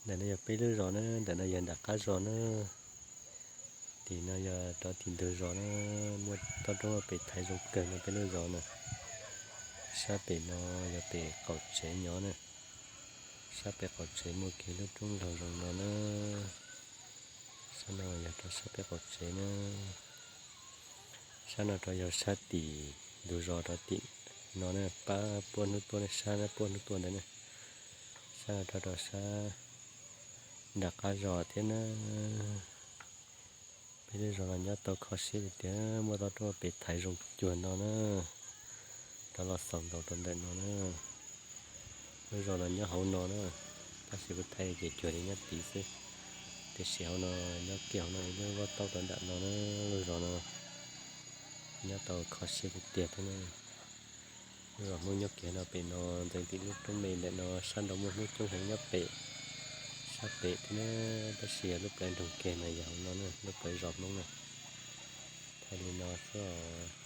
Ntawm no yog peb lub zos na, ntawm no yog nram qab zos na. Tim no yog rov tim ntug zos na, muaj toj roob pem thaiv zoo kawg no peb lub zos na. Sab pem no yog pem qaum tsev nyob na. Sab pem qaum tsev muaj kiag lub roob laug zoo no na. Sab no yog rau sab pem qaum tsev na. Sab no rau yog sab tim ntug zos rau tim no na, pab puab hnub tuaj na, sab na puab hnub tuaj ntawd na. Sab no rau rau sab nram qab zos thiab na. Peb lub zos no nyob tau kho siab tiag tiag, muaj toj roob pem thaiv zoo cuag no na. Rov los xaus ntaus rau ntawm no na. Lub zos no nyob hauv no na, tab sis kuv thaij ces cuag li nyob tid xwb. Tiam sis hauv no nyob kiag hauv no ib lub voj tauj rau nram no na, lub zos no nyob tau kho siab tiag tiag thiab na. Lub zos Hmoob nyob kiag no pem no, ntxeev tim lub roob me ntawm no sab nraud muaj Hmoob coob heev nyob pem, sab pem thiab na, tab sis yog lub plawv nroog kiag mas yog hauv no na, lub plawv zos Hmoob na. Thaij li no xwb os.